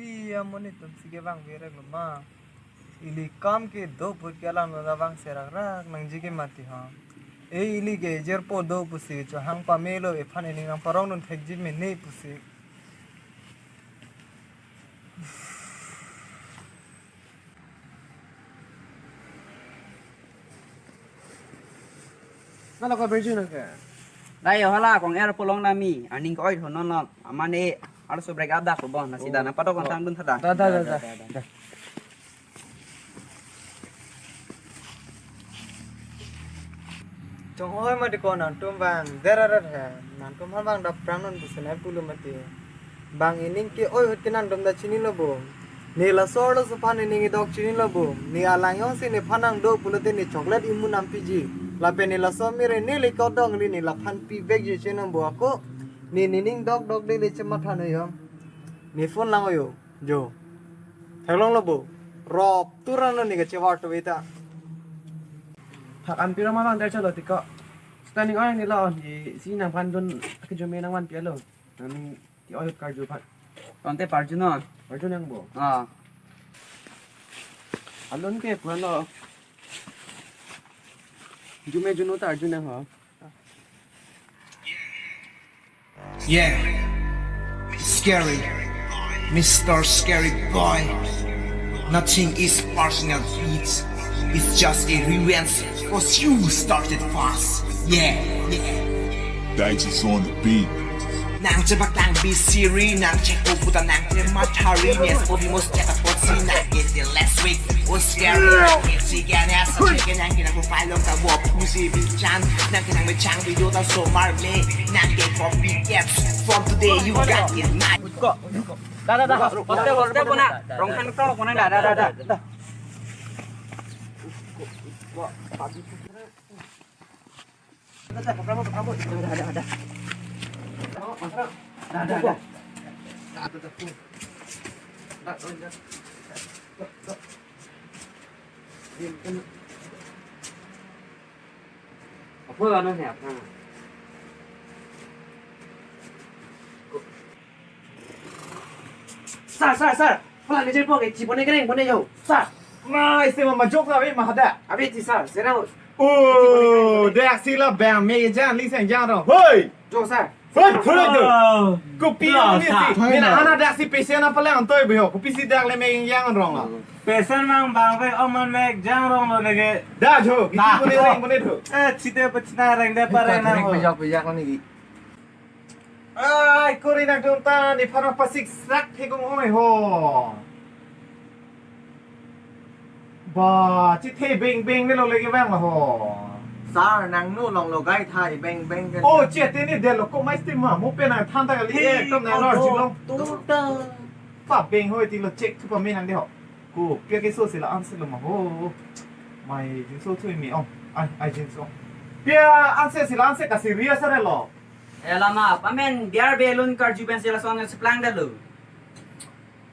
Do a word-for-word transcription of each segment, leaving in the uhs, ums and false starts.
Iya, amonit atum si kevang berek lo ma. Ili kam kedo put ke alam lo vang serak rak nangji ke mati ha. E ili ke jerpo do pusi chohang pamelo, ephan ening nangparong dun thekji mene pusi. Nalo ko berju nang ke? Dai yo hala kong er polong nami, aning ko oi honon lo, amane arso break up dak lo bon, nasi Oh. dana patok Oh. kontang dun thada. Da, da, da, da. Da, da, da. Chong oi ma di ko nangtum vang, derarat he, nangtum han vang dap prang non busenai pulu mati. Bang ining ke oi hut ke nangtum da chinilo bo. Ne laso arloso aphan ining idok chinilo bo. Ne alang jongsi nephan nangdo pulote ne chocolate imu nangpiji. Lapen ne laso amire ne le kodong le ne laphan pivekji chenam bo ako. Ne nining dokdok de le chematha noi jong. Ne phone lang oyo. Jo. Theklong lo bo. Rop turan lo ne kachevar to veta. Thak an pira ma lang der chalo tiko. Standing oi ne lo hi si nangphan dun ke jume nangvan pi alo. Nang Ti oi karju phan. Tangte parju non. Parju nang bo. Ah. Alun ke puan lo. Jume junu ta arju nang ho. Yeah. Scary. Mister Scary Boy. Nothing is personal, it's, it's just a revenge. Cause you started fast. Yeah, yeah. Dice is on the beat. Nang chebak nang bisiri, nang cheko puta nang chemathari, nes obi mos keta potsi nang get the last week. Oh scary, si gana sa cheke nang kena ko palong ka wop, musi bi chan, nang kena me chang video ta so mar me, nang get copy caps. From today you got it, night. Ko, da da da. Hoste hoste kona. Rong han kro kona da da da da. Apa ano siya? Sir, sir, sir. Pala ni jai po ke, chipone kereng pone yo. Sir. Ma, isi ma majok la, eh, mahada. Abi ti sir, serang. Oh, dak si la bang me jan li sang jang rong. Hoi. Jo sir. Hoi, thulai do. Kopi ni si. Mina ana dak si patient apa le antoi beho. Kopi si dak le me jang rong la. Patient mang bang pe oman me jang rong lo lege. Da jo, kiti pone reng pone do. Eh, chite pachna reng de pa reng na ho. Pejak pejak ni. Ai, kori nangtum ta, nephan pasiksak thekong oi ho. Ba, chithe beng beng ne lo lege bang ho. Sir, nangno long lo gai thai beng beng ke. Oh, chete ni de lo ko mai stima, mo pe nang than ta kali, eh, tom nang lo jilong. Tu ta. Pa beng ho ti lo check tu pa me nang de ho. Ko, pia ke so sila answer lo ma ho. Mai jin so thui mi ong. Ai, ai jin so. Pia answer sila answer ka serious are lo. Elama, pamen biar belun karju pen sila song seplang dalo.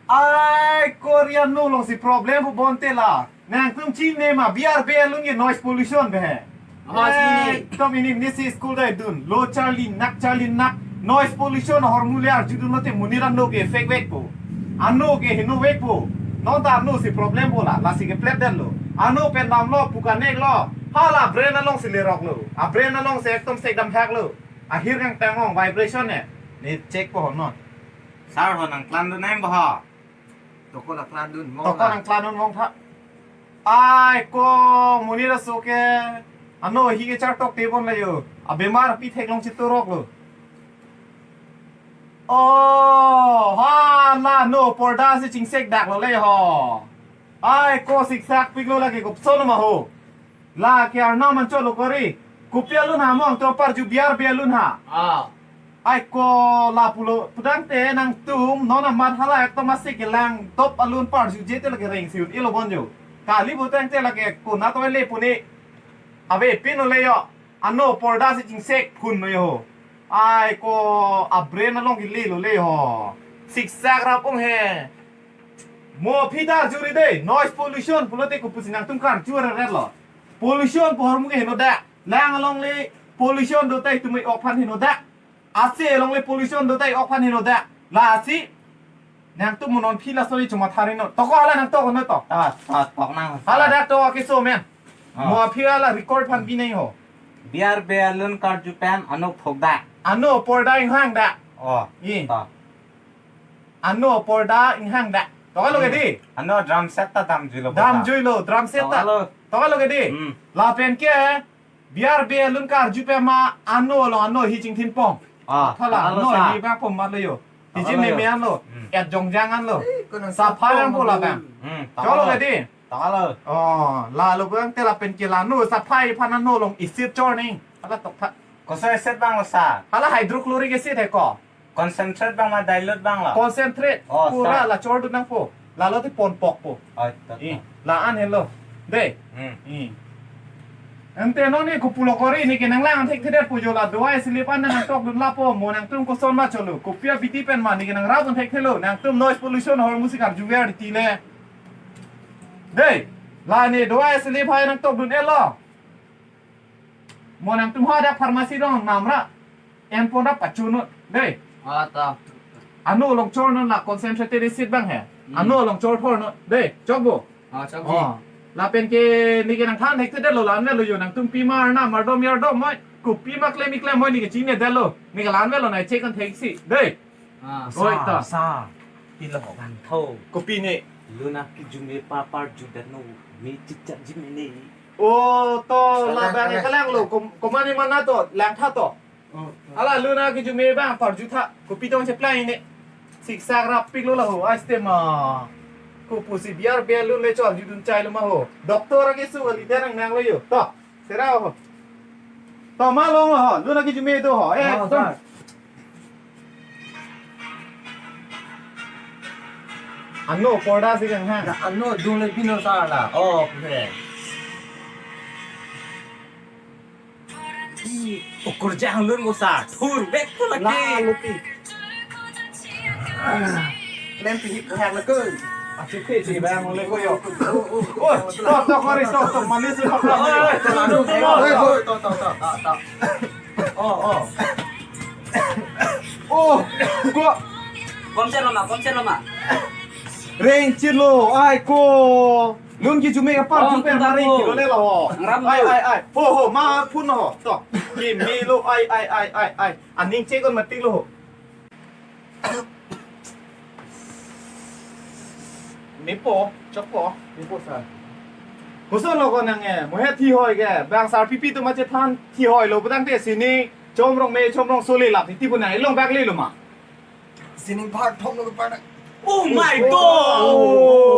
Ai, Korea no long si problem pu bonte la. Nangtum chine ma biar belun ye noise pollution be he. Oh, chine. Eh, tom ini ni si school dai dun. Lo charli nak charli nak. Noise pollution hormu le arju dun mate munir ano ke effect vek po. Ano ke heno vek po. Non ta ano si problem bola. Lasi ke plate dan lo. Ano pen dam lo pukanek lo. Hala brain along si lerok lo. A brain along si ekdom si ekdam hak lo. Ahir kangtang ong vibration ne. Ne check po non. Sir ho nang klan do nang bo ha. Toko nang klan dun mong Toko la. Nang klan dun mong tha. Ai ko munir aso ke. Ano hi ke char tok te bon la yo. A bemar pi theklong chiturok lo. Oh, ha la no porda si chingsek dak lo le ho. Ai ko siksak pik lo lagi ko pson ma ho. La ke arnam anchot lo kori. Kopi alun ha mong to parju biar be alun ha. Ah. Ai ko la pulo pudang te nangtum non amat hala ekdom asik kelang top alun parju je te lake reng siun ilo bonjo. Kali botang te lake ko na to le pune. Ave pin ole yo. Ano porda si chingsek phun no yo. Ai ko a brain along ke le lo le ho. Siksak rap ong he. Mo phi ta arju ri de, noise pollution pulote kopusi nangtum karju ret ret lo. Pollution pu hormu ke henodak. Lang along le pollution do tai tumui ok phan henodak. Ase along le pollution do tai ok phan henodak. Lasi Nangtum mo non aphi laso ni chuma thari non. Toko hala nangtok non to. Ta, ta, tok nang. Hala dak to keso men. Ah. Mo aphi hala record aphan binai ho. B R B alun karju pen ano phokdak. Ano porda inghangdak. Oh. I. Ta. Ano porda inghangdak. Toklo ke di? Ano drum set ta damjuilo. Damjuilo, drum set ta. Toklo. Toklo ke di? Hmm. Lapen ke B R B alun karju pen ma ano lo ano hi chingthin pong. Ah, thala, toklo no sa. Hi bang pom matlo yo. Tiji toklo me yo. Me ano. Hmm. Et jongjang anlo. Eh, konang sapha yang pom pula lo. Bang. Hmm, toklo. Toklo ke di? Toklo. Oh, lalo bang te lapen ke la no sapha aphan ano along isit chor ning. Hala toktha. Koso isit bang lo sa? Hala hydrochloric acid he ko. Concentrate bang ma dilute bang lo? Concentrate. Oh, pura sa. La chordun nangpo. Lalo te ponpokpo. Oh, to, to. I, la-an helo. Dei. Hmm. I. Ante non ne kopulo kori ne ke nanglang thekthedet pu jo la dawai slip an nangtokdun lapo mo nangtum koson ma cholo. Kopi abidi pen ma ne ke nangrapdun thekthelo. Nangtum noise pollution ahormu si karjuver titi le. Dei. La ne dawai slip hai nangtokdun-etlo. Mo nangtum hadak pharmacy dong namra. En pon ra pachun non. Dei. Ah, ta. Ano along chor non la concentrated acid bang he. Hmm. Ano along chor thor non. Dei, chokpo. Ah, chokpo. Oh. Lapen ke ne ke nangthan thekthedetlo la-an avelo yo nangtum pima arnam ardom yardom moi. Kopi ma klem iklem moi ne ke chinedetlo. Ne ke la-an avelo nai check an theksi. Dei. Ah. Oi, sa, ta. Sa. Pilo ho. Langtho. Kopi ne? Luna kijume pa parjudet no. Me chichat jimene. Oh, to, la bang ne kalanglo. Kom-, komane mana to, langtha to. Oh. Hala luna kijume bang parjutha. Kopi tong cheplai ne. Siksak rapiklo la ho, aste ma. Kopusi B R B alun le chorjudun chailo ma ho. Doctor akeso kali derang nanglo yo. To. Sera ho. To ma long ho, luna kijume do ho. Eh, oh, to. Sir. Ano porda si kang ha. Ya, ano dung le bino sa la. Oh, okay. Ih, ukur jang lun mo sa. Thur bek ko lagi. La, luti. Klem pi hip hang le ko. Achu ke si bang le ko yo. Oh, oh, oh. Oh, to, to, kori, to, to, manis, to, to, to, to, to, to, to. Oh, oh. Oh, ko. Komsen lo ma, komsen lo ma. Reng chit lo, ai ko. Lun kijume kapar. Oh, jupe to, mari to. Kilo le lo. Ngram ai, lo. Ai, ai. Ho, ho, ma phun ho. To. Kimi lo, ai, ai, ai, ai, ai. Aning che kon mati lo ho. Mepo, chokpo. Mepo sa. Koson lo ko nang e, mo he thi hoi ke, bang sar pipi atum ma chethan thi hoi lo, putangte sining, Chomrong me, Chomrong soli lap, ti pu nai long bak le lo ma. Sining part thom lo ke part. Oh my God! Oh.